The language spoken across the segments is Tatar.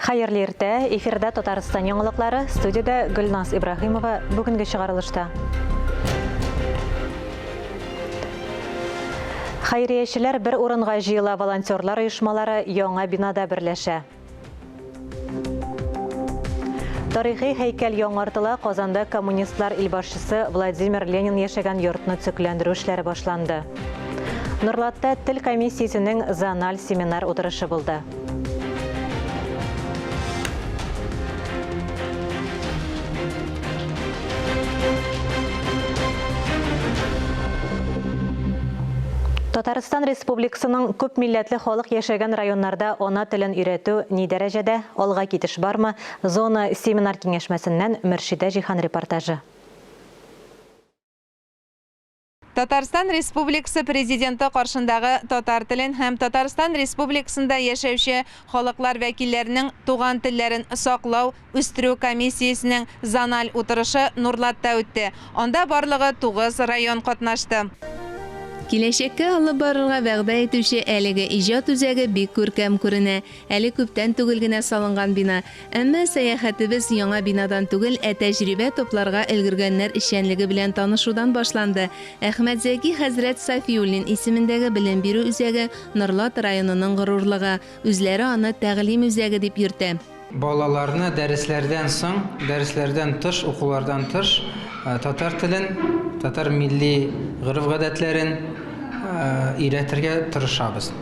Хәерле иртә! Эфирда Татарстан яңалыклары, студиядә Гөлназ Ибраһимова бүгенге чыгарылышта. Хәйриячеләр бер урынга җыела, волонтерлар оешмалары яңа бинада берләшә. Тарихи һәйкәл яңартыла, Казанда коммунистлар илбашчысы Владимир Ленин яшәгән йортны төзекләндерү эшләре башланды. Нурлатта тел комиссиясенең зональ семинар утырышы булды. Татарстан Республикасының күп милләтле халык яшәгән районнарда ана телен өйрәтү ни дәрәҗәдә, алга китеш бармы, зона семинар киңәшмәсеннән Мөршидә Җиһан репортажы. Татарстан Республикасы Президенты каршындагы татар телен һәм Татарстан Республикасында яшәүче халыклар вәкилләренең туган телләрен саклау, үстерү комиссиясенең зональ утырышы Нурлатта үтте. Анда барлыгы тугыз район катнашты. Киләчәккә алып барырга вәгъдә итүче әлеге иҗат үзәге бик күркәм күренә. Әле күптән түгел генә салынган бина. Әмма сәяхәтебез яңа бинадан түгел, ә тәҗрибә тупларга өлгергәннәр эшчәнлеге белән танышудан башланды. Әхмәтзәки хәзрәт Сафиуллин исемендәге белем бирү үзәге Норлат районының горурлыгы. Үзләре аны тәгълим үзәге дип йөртә. Балаларны дәресләрдән соң, дәресләрдән тыш, укулардан тыш татар телен, татар милли гореф-гадәтләрен өйрәтергә тырышабыз.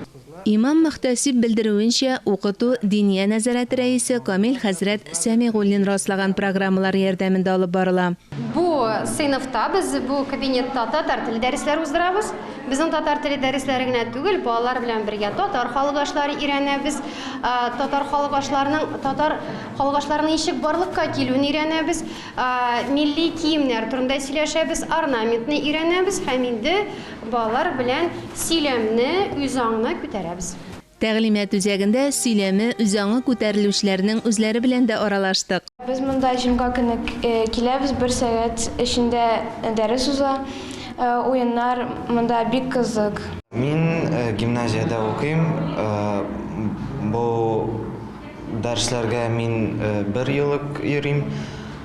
Имам-мөхтәсиб белдерүенчә, укыту Диния нәзарәте рәисе Камил хәзрәт Сәмигуллин раслаган программалар ярдәмендә алып барыла. Бу сыйныфта без бу кабинетта татар теле дәресләре уздырабыз. Безнең татар теле дәресләре генә түгел, балалар белән бергә татар халык ашлары өйрәнәбез. Татар халык ашларының татар халык ашларының ничек барлыкка килүен өйрәнәбез. Милли киемнәр турында сөйләшәбез, орнаментны өйрәнәбез һәм инде балалар белән сөйләмне, үзаңны күтәрәбез. Тәгълимат үзәгендә сөйләме, үзаңы күтәрелүчеләрнең үзләре белән дә аралаштык. Без монда җомга көне киләбез, бер сәгать эчендә дәрес уза. Уеннар монда бик кызык. Мин гимназиядә укыйм. Бу дәресләргә мин бер ел ук йөрим.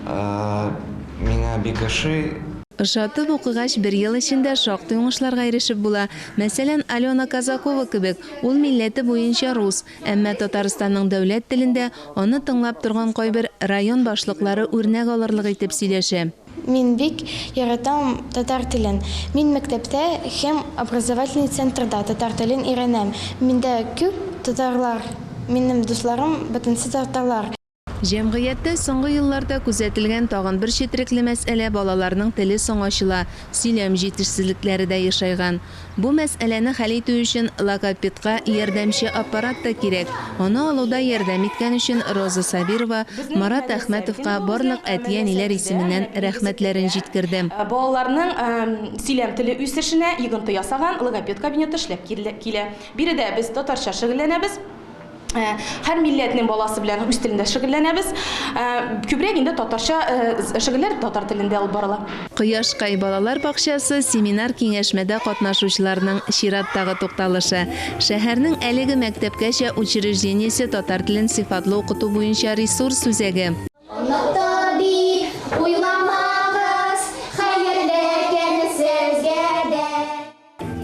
Миңа бик ошый. Ошатып укыгач, бер ел эчендә шактый уңышларга ирешеп була. Мәсәлән, Алена Казакова кебек, ул милләте буенча рус, әмма Татарстанның дәүләт телендә аны тыңлап торган кайбер район башлыклары үрнәк алырлык итеп сөйләшә. Мин бик яратам татар телен. Мин мәктәптә һәм образовательный центрда татар телен өйрәнәм. Миндә күп татарлар, минем дусларым бөтенсе татарлар. Җәмгыятьтә соңгы елларда күзәтелгән тагын бер четерекле мәсьәлә, балаларның теле соң ачыла, сөйләм җитешсезлекләре дә ешайган. Бу мәсьәләне хәл итү өчен логопедка ярдәмче аппарат та кирәк. Аны алуда ярдәм иткән өчен Роза Сабирова Марат Әхмәтовка барлык әти-әниләр исеменнән рәхмәтләрен җиткерде. Балаларның сөйләм теле үсешенә йогынты ясаган логопед кабинеты эшләп килә. Биредә без татарча шөгыльләнәбез. Һәр милләтнең баласы белән үз телендә шөгыльләнәбез. Күбрәк инде татарча шөгыльләр татар телендә алып барыла. Кояшкай балалар бакчасы семинар-киңәшмәдә катнашучыларның чираттагы тукталышы. Шәһәрнең әлеге мәктәпкәчә учреждениесе татар телен сыйфатлы укыту буенча ресурс үзәге. Оныта дип уйламагыз, хәерле көн сезгә дә.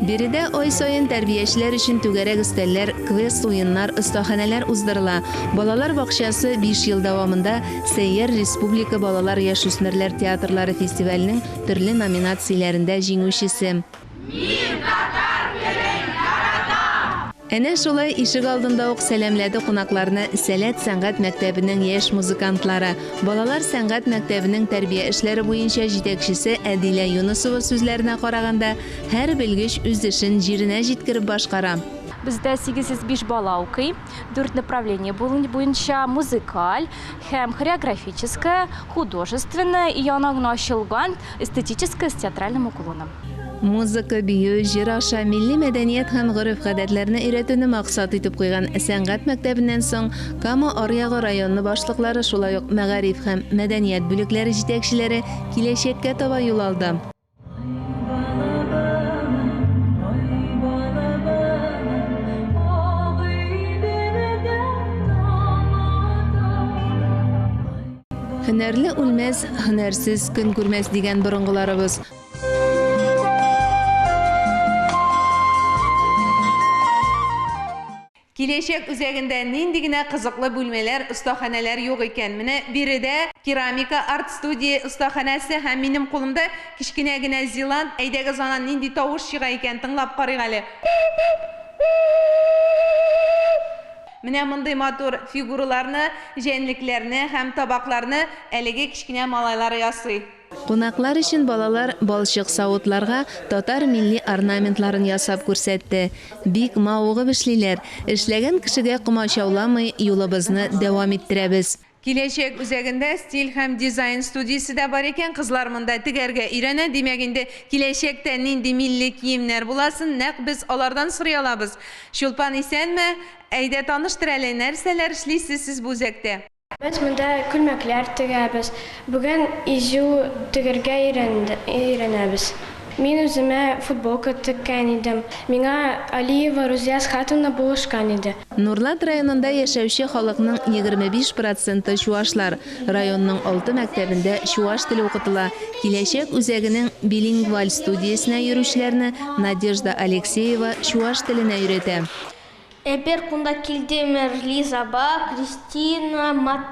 Биредә ай саен тәрбиячеләр өчен түгәрәк өстәлләр, квест-уеннар, остаханәләр уздырыла. Балалар бакчасы биш ел дәвамында Сәйяр республика балалар-яшүсмерләр театрлары фестиваленең төрле номинацияләрендә җиңүчесе. Мин татар телен яратам! Әнә шулай ишек алдында ук сәламләде кунакларны Сәләт сәнгать мәктәбенең яшь музыкантлары. Балалар сәнгать мәктәбенең тәрбия эшләре буенча җитәкчесе Әдилә Юнысова сүзләренә караганда, һәр белгеч үз эшен җиренә җиткереп башкара. Бездә 805 бала укый, дүрт направление буенча, музыкаль һәм хореографическое, художественное и яңа гына ачылган эстетическое с театральным уклоном. Музыка, бию, җыр аша милли мәдәният һәм гореф-гадәтләрне өйрәтүне максат итеп куйган сәнгать мәктәбеннән соң Кама аръягы районы башлыклары, шулай ук мәгариф һәм мәдәният бүлекләре җитәкчеләре киләчәккә таба юл алды. Һөнәрле үлмәс, һөнәрсез көн күрмәс дигән борынгыларыбыз. Киләчәк үзәгендә нинди генә кызыклы бүлмәләр, остаханәләр юк икән. Менә биредә керамика арт-студия остаханәсе һәм минем кулымда кечкенә генә Зилант. Әйдәгез, аннан нинди тавыш чыга икән, тыңлап карыйк әле. Менә мондый матур фигураларны, җәнлекләрне һәм табакларны әлеге кечкенә малайлар ясый. Кунаклар өчен балалар балчык савытларга татар милли орнаментларын ясап күрсәтте. Бик мавыгып эшлиләр. Эшләгән кешегә комачауламый, юлыбызны дәвам иттерәбез. Киләчәк үзәгендә стиль һәм дизайн студиясе дә бар икән. Кызлар монда тегәргә өйрәнә. Димәк, инде киләчәктә нинди милли киемнәр буласын, нәкъ без алардан сорый алабыз. Чулпан, исәнме? Әйдә, таныштыр әле, нәрсәләр эшлисез сез бу үзәктә? Без монда күлмәкләр тегәбез. Бүген изү тегергә өйрәнәбез. Мин үземә футболка теккән идем. Миңа Алиева Рузия Асхатовна булышкан иде. Нурлат районында яшәүче халыкның 25 проценты чуашлар. Районның алты мәктәбендә чуаш теле укытыла. Киләчәк үзәгенең билингваль студиясенә йөрүчеләрне Надежда Алексеева чуаш теленә өйрәтә. Эпир кунта килтӗмӗр Лизапа, Кристина,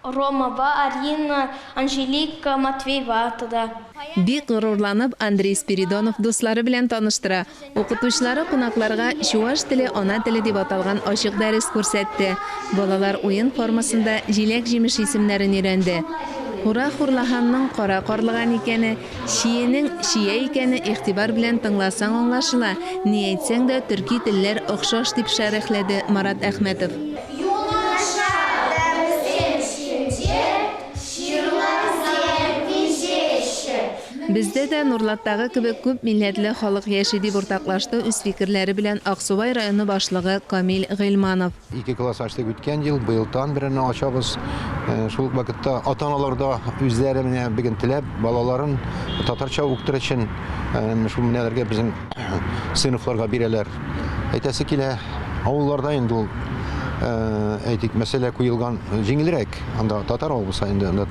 Ромӑпа, Арина, Анжелика, Матвейпа тата. Бик горурланып, Андрей Спиридонов дуслары белән таныштыра. Укытучылары кунакларга Чуаш теле, ана теле дип аталган ачык дәрес күрсәтте. Балалар уен формасында җиләк-җимеш исемнәрен өйрәнде. Хура хурлаһанның кара карлыган икәне, Чиенең чия икәне игътибар белән тыңласаң аңлашыла, ни әйтсәң дә, төрки телләр охшаш, дип шәрехләде Марат Әхмәтов. Юлаша тәмсем ҫинче ҫырласем пиҫеҫҫӗ. Бездә дә Нурлаттагы кебек күп милләтле халык яши, дип уртаклашты үз фикерләре белән Аксубай районы башлыгы Камил Гыйльманов. Ике класс ачтык үткән ел, быел тагын берәрне ачабыз. Шул ук вакытта ата-аналар да үзләре менә бүген теләп балаларын татарча укытыр өчен шул менәләргә безнең сыйныфларга бирәләр. Әйтәсе килә, авылларда инде ул әйтик, мәсьәлә куелган җиңелрәк. Анда татар авыл булса инде анда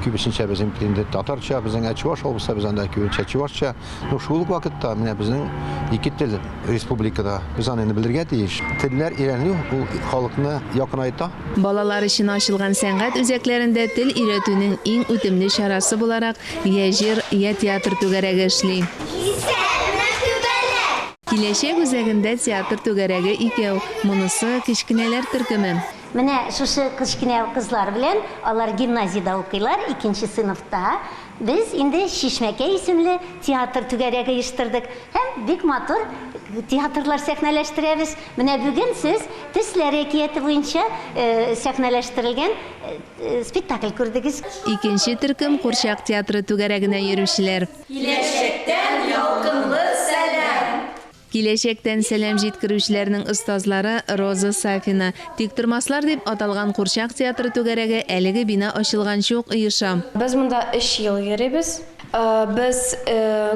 күбесенчә безнең инде татарча, безнең ә чуваш авыл булса без анда күбесенчә чувашча. Ну, шул ук вакытта менә безнең ике тел республикада. Без аны инде белергә тиеш. Телләр өйрәнү ул халыкны якынайта. Балалар өчен ачылган сәнгать үзәкләрендә тел өйрәтүнең иң үтемле чарасы буларак я җыр, я театр түгәрәге эшли. Исәнме, күбәләк! Киләчәк үзәгендә театр түгәрәге икәү, монысы, кечкенәләр төркеме. Менә шушы кечкенә кызлар белән, алар гимназиядә укыйлар, икенче сыйныфта, Без инде Чишмәкәй исемле театр түгәрәге оештырдык һәм бик матур театрлар сәхнәләштерәбез. Менә бүген сез Төсләр әкияте буенча сәхнәләштерелгән спектакль күрдегез. Икенче төркем курчак театры түгәрәгенә йөрүчеләр. Киләчәктән ялкынлы сәлам! Киләчәктән сәлам җиткерүчеләрнең остазлары Роза Сафина. Тиктормаслар дип аталган курчак театры түгәрәге әлеге бина ачылганчы ук оеша. Без монда өч ел йөрибез. Без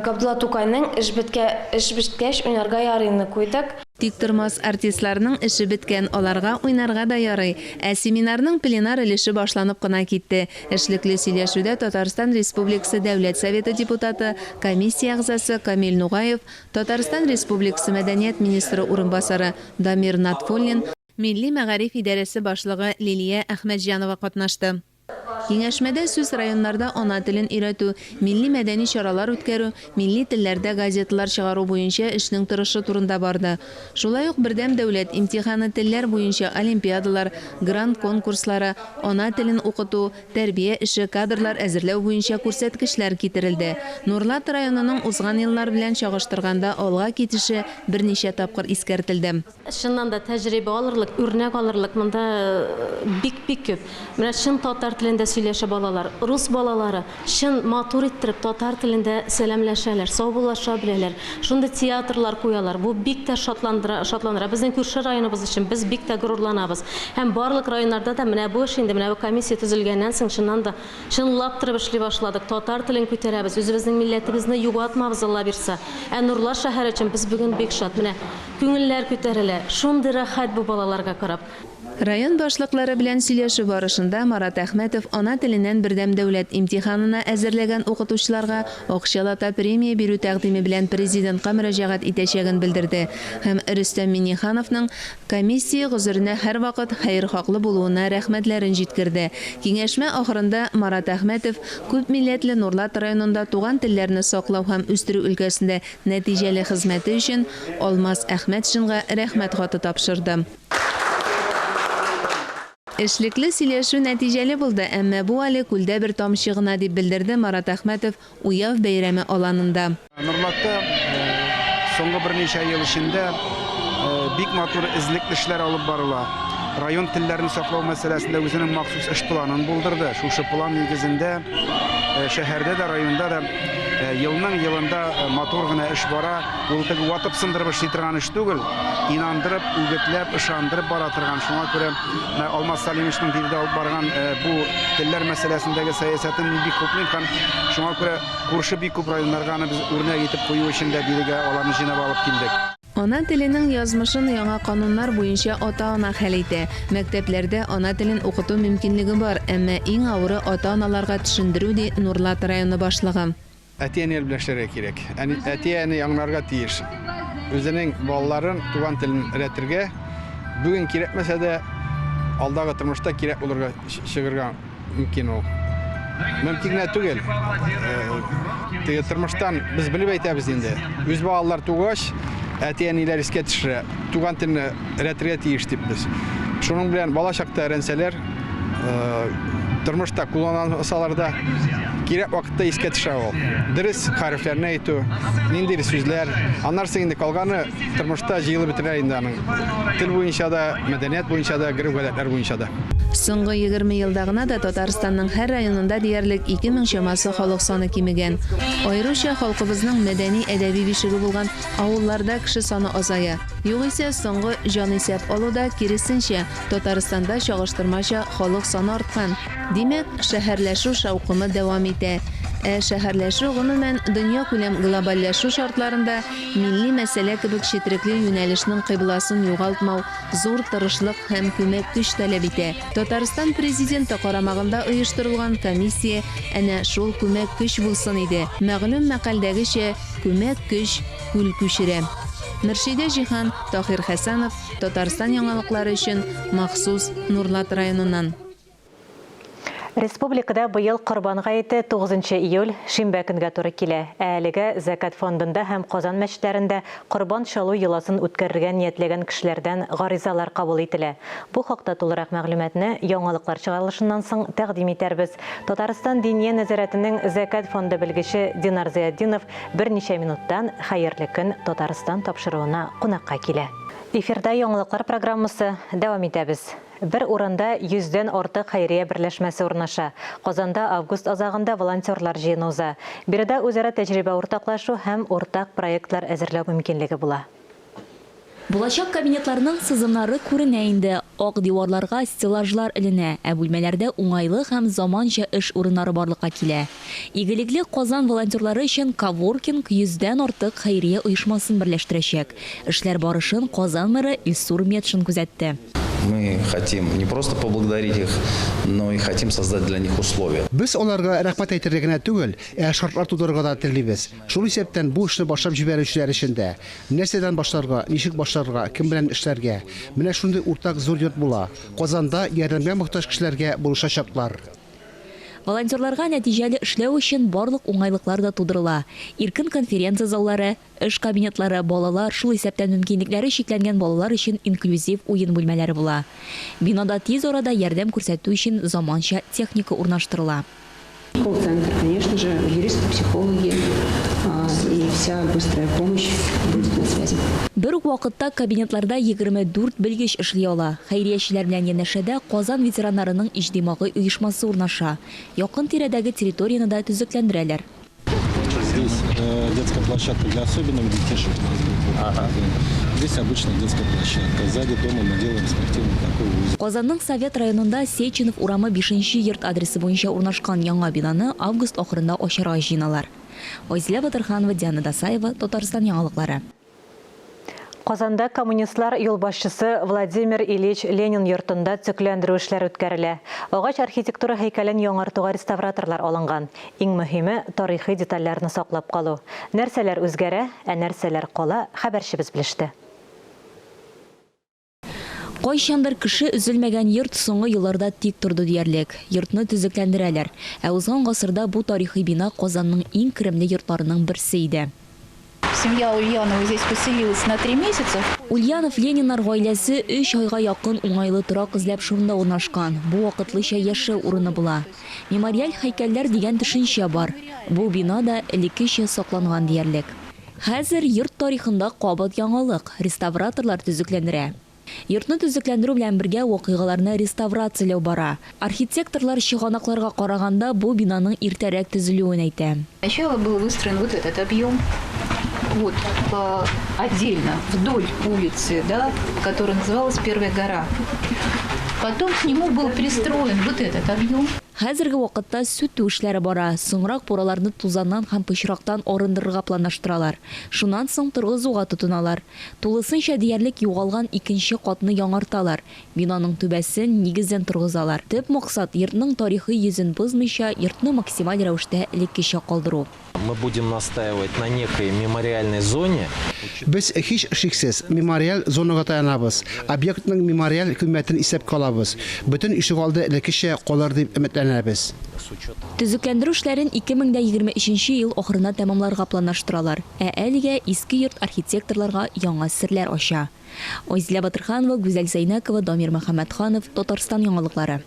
Габдулла Тукайның Эш беткә, эш беткәч уйнарга ярыйны куйдык. Тиктормас артистларның эше беткән, аларга уйнарга да ярый. Ә семинарның пленар өлеше башланып кына китте. Эшлекле сөйләшүдә Татарстан Республикасы Дәүләт Советы депутаты, комиссия әгъзасы Камил Нугаев, Татарстан Республикасы мәдәният министры урынбасары Дамир Натфуллин, Милли мәгариф идарәсе башлыгы Лилия Әхмәтҗанова катнашты. Киңәшмәдә сүз районнарда ана телен өйрәтү, милли-мәдәни чаралар үткәрү, милли телләрдә газеталар чыгару буенча эшнең торышы турында барды. Шулай ук бердәм дәүләт имтиханы, телләр буенча олимпиадалар, грант конкурслары, ана телен укыту, Тәрбия эше, кадрлар әзерләү буенча күрсәткечләр китерелде. Нурлат районының узган еллар белән чагыштырганда алга китеше берничә тапкыр искәртелде. Чыннан да тәҗрибә алырлык, үрнәк алырлык монда бик-бик күп. Менә чын татар телендә сөйләшә балалар. Рус балалары чын матур иттереп татар телендә сәламләшәләр, саубуллаша беләләр. Шундый театрлар куялар. Бу бик тә шатландыра, шатландыра. Безнең күрше районыбыз өчен без бик тә горурланабыз. Һәм барлык районнарда да менә бу эш инде, менә бу комиссия төзелгәннән соң, чыннан да, чынлап торып эшли башладык. Татар телен күтәрәбез, үзебезнең милләтебезне югалтмабыз, Алла бирса. Ә Нурлат шәһәре өчен без бүген бик шат. Менә күңелләр күтәрелә. Шундый рәхәт бу балаларга карап. Район башлыклары белән сөйләшү барышында Марат Әхмәтов ана теленнән бердәм дәүләт имтиханына әзерләгән укытучыларга акчалата премия бирү тәкъдиме белән Президентка мөрәҗәгать итәчәген белдерде һәм Рөстәм Миңнехановның комиссия гозеренә һәрвакыт хәерхаклы булуына рәхмәтләрен җиткерде. Киңәшмә ахырында Марат Әхмәтов күпмилләтле Нурлат районында туган телләрне саклау һәм үстерү өлкәсендә нәтиҗәле хезмәте өчен Алмаз Әхмәтшинга Рәхмәт хаты тапшырды. Эшлекле сөйләшү нәтиҗәле булды, әмма бу әле күлдә бер тамчы гына, дип белдерде Марат Әхмәтов Уяв бәйрәме аланында. Нурлатта соңгы берничә ел эчендә бик матур эзлекле эшләр алып барыла. Район телләрен саклау мәсьәләсендә үзенең махсус эш планын булдырды. Шушы план нигезендә шәһәрдә дә, районда да елның елында матур гына эш бара. Ул теге ватып сындырып эшли торган эш түгел, инандырып, үгетләп, ышандырып бара торган. Шуңа күрә менә Алмаз Салимовичның биредә алып барган бу телләр мәсьәләсендәге сәясәтен мин бик хуплыйм һәм шуңа күрә күрше бик күп районнарга аны без үрнәк итеп кую өчен дә бирегә аларны җыйнап алып килдек. Ана теленең язмышын яңа кануннар буенча ата-ана хәл итә. Мәктәпләрдә ана телен укыту мөмкинлеге бар, әмма иң авыры ата-аналарга төшендерү, ди Нурлат районы башлыгы. Әти-әниләр белән эшләргә кирәк. Әти-әни аңларга тиеш. Үзенең балаларын туган телен өйрәтергә, бүген кирәкмәсә дә, алдагы тормышта кирәк булырга чыгырга мөмкин ул. Мөмкин генә түгел. Теге тормыштан без белеп әйтәбез инде. Үз балалар тугач, әти-әниләр искә төшерә. Туган телне өйрәтергә тиеш дип без. Шуның белән бала чакта өйрәнсәләр, тормышта куллана алсалар да, кирәк вакытта искә төшә ул. Дөрес хәрефләрне әйтү, ниндидер сүзләр. Аннан соң инде калганы тормышта җыелып бетерә инде аның. Тел буенча да, мәдәният буенча да, гореф-гадәтләр буенча да. Соңгы 20 елда гына да Татарстанның һәр районында диярлек 2000 чамасы халык саны кимегән. Аеруча халкыбызның мәдәни-әдәби бишеге булган авылларда кеше саны азая. Югыйсә, соңгы җанисәп алуда, киресенчә, Татарстанда чагыштырмача халык саны арткан. Димәк, шәһәрләшү шаукымы дәвам итә. Ә шәһәрләшү, гомумән, дөньякүләм глобальләшү шартларында милли мәсьәлә кебек четерекле юнәлешнең кыйбласын югалтмау зур тырышлык һәм күмәк көч таләп итә. Татарстан Президенты карамагында оештырылган комиссия әнә шул күмәк көч булсын иде. Мәгълүм мәкальдәгечә, күмәк көч күл күчерә. Мөршидә Җиһан, Таһир Хәсәнов, Татарстан яңалыклары өчен махсус Нурлат районыннан. Республикада быел Корбан гаете 9 июль, шимбә көнгә туры килә. Ә әлегә Зәкят фондында һәм Казан мәчетләрендә корбан чалу йоласын үткәрергә ниятләгән кешеләрдән гаризалар кабул ителә. Бу хакта тулырак мәгълүматны яңалыклар чыгарылышыннан соң тәкъдим итәрбез. Татарстан Диния нәзарәтенең Зәкят фонды белгече Динар Зыятдинов берничә минуттан Хәерле көн, Татарстан тапшыруына кунакка килә. Эфирда яңалыклар программасы, дәвам итәбез. Бер урында йөздән артык хәйрия берләшмәсе урнаша. Казанда август азагында волонтерлар җыены уза. Биредә үзара тәҗрибә уртаклашу һәм уртак проектлар әзерләү мөмкинлеге була. Булачак кабинетларның сызымнары күренә инде. Ак диварларга стеллажлар эленә, ә бүлмәләрдә уңайлы һәм заманча эш урыннары барлыкка килә. Игелекле Казан волонтерлары өчен коворкинг йөздән артык хәйрия оешмасын берләштерәчәк. Эшләр барышын Казан мэры Илсур Метшин күзәтте. Мы хотим не просто поблагодарить их, но и хотим создать для них условия. Без аларга рәхмәт әйтергә генә түгел, ә шартлар тудырырга да телибез. Шул исәптән бу эшне башлап җибәрүчеләр өчен дә. Нәрсәдән башларга, ничек башларга, кем белән эшләргә. Менә шундый уртак зур йорт була. Казанда ярдәмгә мохтаҗ кешеләргә булышачаклар. Волонтерларга нәтиҗәле эшләү өчен барлык уңайлыклар да тудырыла. Иркен конференция заллары, эш кабинетлары, балалар, шул исәптән мөмкинлекләре чикләнгән балалар өчен инклюзив уен бүлмәләре була. Бинада тиз арада ярдәм күрсәтү өчен заманча техника урнаштырыла. Колл-центр, конечно же, юристы, психологи и вся быстрая помощь будет на связи. Бер үк вакытта кабинетларда 24 белгеч эшли ала. Хәйриячеләр белән янәшәдә Казан ветераннарының иҗтимагый оешмасы урнаша. Якын-тирәдәге территорияне дә төзекләндерәләр. Здесь детская площадка для особенных детишек у нас будет в этой зоне. Здесь обычная детская площадка. Сзади дома мы делаем спортивный такой узел. Казанның Совет районында Сеченов урамы бишенче йорт адресы буенча урнашкан яңа бинаны август ахырында ачарга җыеналар. Айзилә Батырханова, Диана Дасаева, Татарстан яңалыклары. Казанда коммунистлар юлбашчысы Владимир Ильич Ленин йортында төзекләндерү эшләре үткәрелә. Агач архитектура һәйкәлен яңартуга реставраторлар алынган. Иң мөһиме, тарихи детальләрне саклап калу. Нәрсәләр үзгәрә, ә нәрсәләр кала, хәбәрчебез белеште. Кайчандыр кеше өзелмәгән йорт соңгы елларда тик торды диярлек. Йортны төзекләндерәләр. Ә узган гасырда бу тарихи бина Казанның иң керемле йортларының берсе иде. Семья Ульянова здесь поселилась на три месяца. Ульянов-Лениннар гаиләсе өч айга якын уңайлы торак эзләп шунда урнашкан. Бу вакытлыча яшәү урыны була. Мемориаль һәйкәлләр дигән төшенчә бар. Бу бина да элеккечә сакланган диярлек. Хәзер йорт тарихында кабат яңалык, реставраторлар төзекләндерә. Йортны төзекләндерү белән бергә вакыйгаларны реставрацияләү бара. Архитекторлар чыганакларга караганда, бу бинаның иртәрәк төзелүен әйтә. Сначала был выстроен вот этот объем, вот, отдельно, вдоль улицы, да, которая называлась Первая гора. Потом к нему был пристроен вот этот объем. Хәзерге вакытта сүтү эшләре бара. Соңрак бураларны тузаннан һәм пычрактан арындырырга планлаштыралар. Шуннан соң торгызуга тотыналар. Тулысынча диярлек югалган икенче катны яңарталар. Бинаның түбәсен, нигезен торгызалар. Төп максат, йортның тарихи йөзен бозмыйча, йортны максималь рәвештә элеккечә калдыру. Мы будем настаивать на некой мемориальной зоне. Без, һичшиксез, мемориаль зонага таянабыз, объектның мемориаль кыйммәтен исәпкә алабыз. Бөтен ишегалды элеккечә калыр дип өметләнәбез. Төзекләндерү эшләрен 2023 ел ахырына тәмамларга планлаштыралар. Ә әлегә иске йорт архитекторларга яңа серләр ача. Айзилә Батырханова, Гүзәл Зәйнәкова, Дамир Мөхәммәтханов, Татарстан яңалыклары.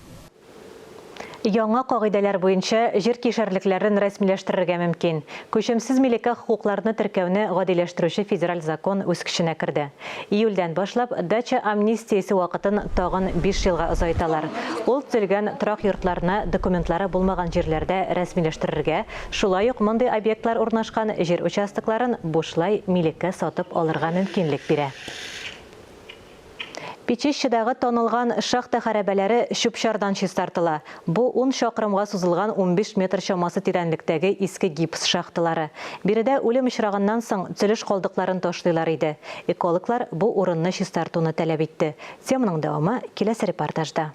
Яңа кагыйдәләр буенча җир кишәрлекләрен рәсмиләштерергә мөмкин. Күчемсез милеккә хокукларны теркәүне гадиләштерүче федераль закон үз көченә керде. Июльдән башлап дача амнистиясе вакытын тагын биш елга озайталар. Ул төзелгән торак йортларны документлары булмаган җирләрдә рәсмиләштерергә, шулай ук мондый объектлар урнашкан җир участокларын бушлай милеккә сатып алырга мөмкинлек бирә. Печищедагы танылган шахта хәрабәләре чүп-чардан чистартыла. Бу ун чакрымга сузылган 15 метр чамасы тирәнлектәге иске гипс шахталары. Биредә үлем очрагыннан соң төзелеш калдыкларын ташлыйлар иде. Экологлар бу урынны чистартуны таләп итте. Теманың дәвамы киләсе репортажда.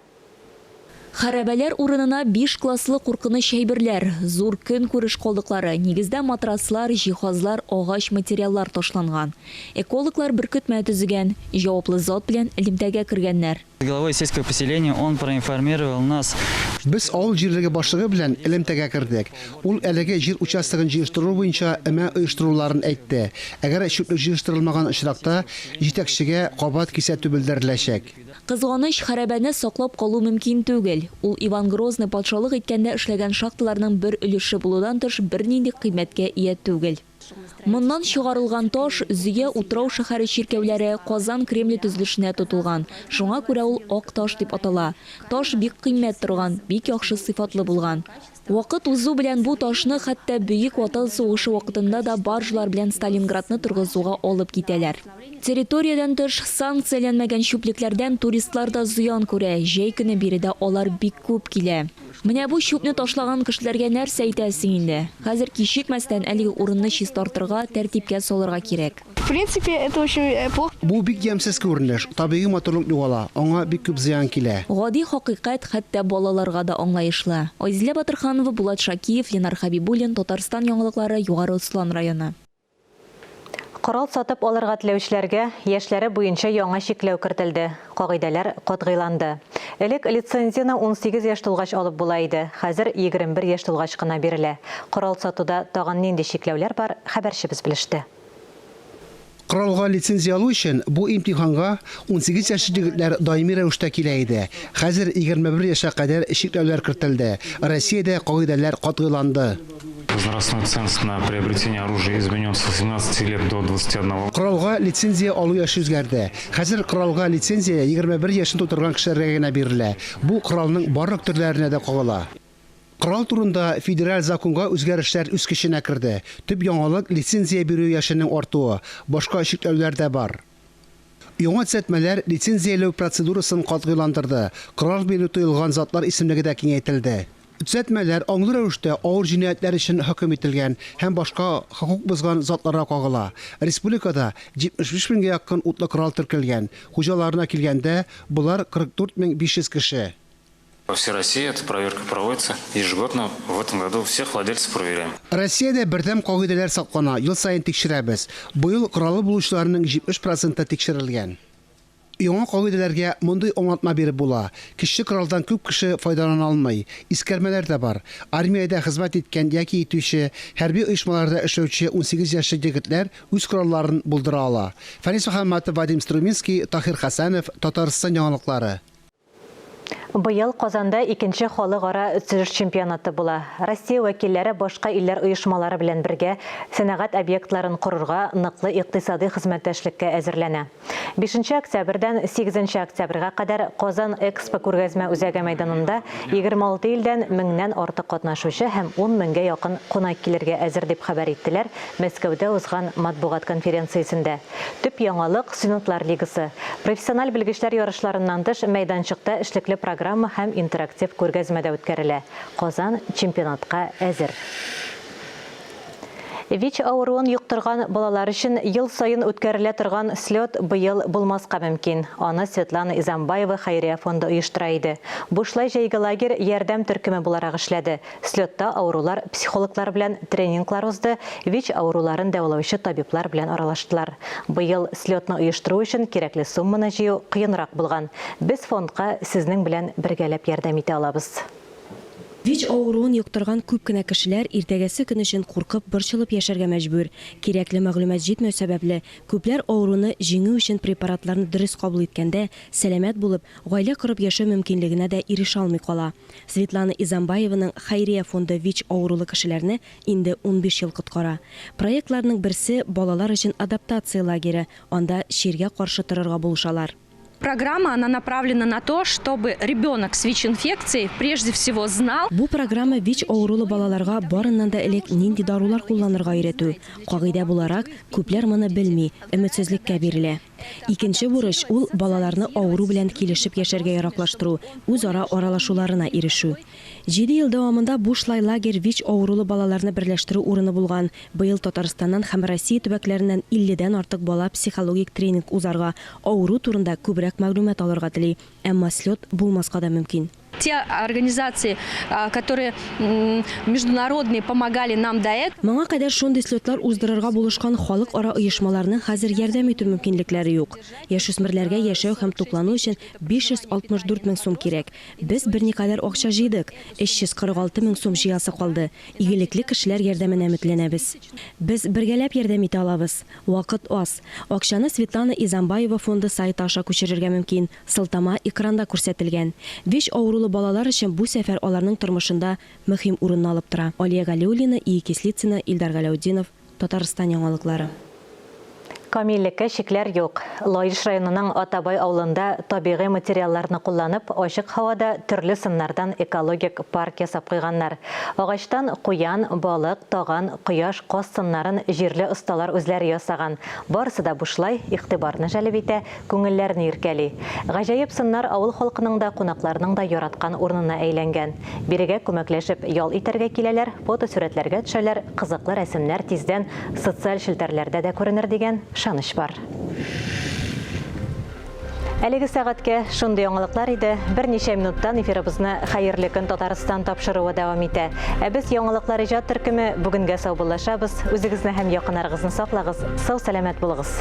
Хәрабәләр урынына биш класслы куркыныч әйберләр, зур көнкүреш калдыклары, нигездә матраслар, җиһазлар, агач материаллар ташланган. Экологлар беркетмә төзегән, җаваплы зат белән элемтәгә кергәннәр. Главой сельского поселения он проинформировал нас. Без авыл җирлеге башлыгы белән элемтәгә кердек. Ул әлеге җир участогын җыештыру буенча өмә оештыруларын әйтте. Әгәр чүплек җыештырылмаган очракта, җитәкчегә кабат кисәтү белдереләчәк. Кызганыч, хәрабәне саклап калу мөмкин түгел. Ул Иван Грозный патшалык иткәндә эшләгән шахталарның бер өлеше булудан тыш бернинди кыйммәткә ия түгел. Моннан чыгарылган таш Зөя утрау-шәһәре чиркәүләре, Казан Кремле төзелешенә тотылган. Шуңа күрә ул ак таш дип атала. Таш бик кыйммәт торган, бик яхшы сыйфатлы булган. Вакыт узу белән бу ташны хәтта Бөек Ватан сугышы вакытында да баржалар белән Сталинградны торгызуга алып китәләр. Территориядән тыш, санкцияләнмәгән чүплекләрдән туристлар да зыян күрә, җәй көне биредә алар бик күп килә. Менә бу чүпне ташлаган кешеләргә нәрсә әйтәсең инде? Хәзер кичекмәстән әлеге урынны чистартырга, тәртипкә салырга кирәк. В принципе, это очень плохо. Бу бик ямьсез күренеш, табигый матурлык югала, аңа бик күп зыян килә. Гади хакыйкать хәтта балаларга да аңлаешлы. Айзилә Батырханова, Булат Шакиев, Ленар Хәбибуллин, Татарстан яңалыклары, Югары Ослан районы. Корал сатып алырга теләүчеләргә яшьләре буенча яңа чикләү кертелде. Кагыйдәләр катгыйланды. Элек лицензияне 18 яшь тулгач алып була иде, хәзер 21 яшь тулгач кына бирелә. Корал сатуда тагын нинди чикләүләр бар, хәбәрчебез белеште. Коралга лицензия алу өчен бу имтиханга 18 яшьлек егетләр даими рәвештә килә иде. Хәзер 21 яшькә кадәр чикләүләр кертелде. Россиядә кагыйдәләр катгыйланды. Возрастной ценз на приобретение оружия изменен с 18 лет до 21. Коралга лицензия алу яше үзгәрде. Хәзер коралга лицензия 21 яшен тутырган кешеләргә генә бирелә. Бу коралның барлык төрләренә дә кагыла. Корал турында федераль законга үзгәрешләр үз көченә керде. Төп яңалык, лицензия бирү яшенең артуы. Башка чикләүләр дә бар. Яңа төзәтмәләр лицензияләү процедурасын катгыйландырды. Корал бирү тыелган затлар исемлеге дә киңәйтелде. Төзәтмәләр аңлы рәвештә авыр җинаятьләр өчен хөкем ителгән һәм башка хокук бозган затларга кагыла. Республикада 75 меңгә якын утлы корал теркәлгән. Хуҗаларына килгәндә, болар 44 500 кеше. По всей России эта проверка проводится ежегодно. В этом году всех владельцев проверяем. Россиядә бердәм кагыйдәләр саклана, ел саен тикшерәбез. Быел коралы булучыларның 70 проценты тикшерелгән. Яңа кагыйдәләргә мондый аңлатма биреп була, көчле коралдан күп кеше файдалана алмый. Искәрмәләр дә бар. Армиядә хезмәт иткән яки итүче, хәрби оешмаларда эшләүче 18 яшьлек егетләр үз коралларын булдыра ала. Фәнис Мөхәммәтов, Вадим Струминский, Таһир Хәсәнов, Татарстан яңалыклары. Быел Казанда икенче халыкара төзелеш чемпионаты була. Россия вәкилләре башка илләр оешмалары белән бергә сәнәгать объектларын корырга ныклы икътисадый хезмәттәшлеккә әзерләнә. Бишенче октябрьдән сигезенче октябрьгә кадәр Казан Экспо күргәзмә үзәге мәйданында 26 илдән меңнән артык катнашучы һәм ун меңгә якын кунак килергә әзер, дип хәбәр иттеләр Мәскәүдә узган матбугат конференциясендә. Төп яңалык, Студентлар лигасы. Профессиональ белгечләр ярышларыннан тыш, мәйданчыкта эшлекле программа һәм интерактив күргәзмә дә үткәрелә. Казан чемпионатка әзер. ВИЧ авыруын йоктырган балалар өчен ел саен үткәрелә торган слет быел булмаска мөмкин. Аны Светлана Изамбаева хәйрия фонды оештыра иде. Бушлай җәйге лагерь ярдәм төркеме буларак эшләде. Слетта авырулар психологлар белән тренинглар узды, ВИЧ авыруларын дәвалаучы табиблар белән аралаштылар. Быел слетны оештыру өчен кирәкле сумманы җыю кыенрак булган. Без фондка сезнең белән бергәләп ярдәм итә алабыз. ВИЧ авыруын йоктырган күп кенә кешеләр иртәгәсе көн өчен куркып, борчылып яшәргә мәҗбүр. Кирәкле мәгълүмат җитмәү сәбәпле, күпләр авыруны җиңү өчен препаратларны дөрес кабул иткәндә, сәламәт булып, гаилә корып яшәү мөмкинлегенә дә ирешә алмый кала. Светлана Изамбаеваның хәйрия фонды ВИЧ авырулы кешеләрне инде 15 ел коткара. Проектларның берсе, балалар өчен адаптация лагере, анда чиргә каршы торырга булышалар. Программа, она направлена на то, чтобы ребенок с ВИЧ-инфекцией прежде всего знал. Бу программа ВИЧ авырулы балаларга барыннан да элек нинди дарулар кулланырга өйрәтү. Кагыйдә буларак, күпләр моны белми, өметсезлеккә бирелә. Икенче бурыч, ул балаларны авыру белән килешеп яшәргә яраклаштыру, үзара аралашуларына ирешү. Җиде ел дәвамында бушлай лагерь ВИЧ авырулы балаларны берләштерү урыны булган. Быел Татарстаннан һәм Россия төбәкләреннән илледән артык бала психологик тренинг узарга, авыру турында күбрәк мәгълүмат алырга тели. Әмма слет булмаска да мөмкин. Те организации, которые международные помогали нам до этого. Моңа кадәр шундый слетлар уздырырга булышкан халыкара оешмаларның хәзер ярдәм итү мөмкинлекләре юк. Яшүсмерләргә яшәү һәм туклану өчен 564 мең сум кирәк. Без берникадәр акча җыйдык, 346 мең сум җыясы калды. Игелекле кешеләр ярдәменә өметләнәбез. Без бергәләп ярдәм итә алабыз. Вакыт аз. Акчаны Светлана Изамбаева фонды сайты аша күчерергә мөмкин. Сылтама экранда күрсәтелгән. Вич авырулы балалар өчен бу сәфәр аларның тормышында мөһим урынны алып тора. Алия Галиуллина, Ии Кислицына, Илдар Галәүтдинов, Татарстан яңалыклары. Камиллеккә чикләр юк. Лаеш районының Атабай авылында табигый материалларны кулланып, ачык һавада төрле сыннардан экологик парк ясап куйганнар. Агачтан куян, балык, таган, кояш, каз сыннарын җирле осталар үзләре ясаган. Барысы да бушлай, игътибарны җәлеп итә, Күңелләрне иркәли. Гаҗәеп сыннар авыл халкының да, кунакларның да яраткан урынына әйләнгән. Бирегә күмәкләшеп ял итәргә киләләр, фотосурәтләргә төшәләр, кызыклы рәсемнәр тиздән социаль челтәрләрдә дә күренер дигән ышаныч бар. Әлеге сәгатькә шундый яңалыклар иде. Берничә минуттан эфирыбызны Хәерле көн Татарстан тапшыруы дәвам итә. Ә без яңалыклар иҗат төркеме бүгенгә саубуллашабыз. Үзегезне һәм якыннарыгызны саклагыз, сау-сәламәт булыгыз.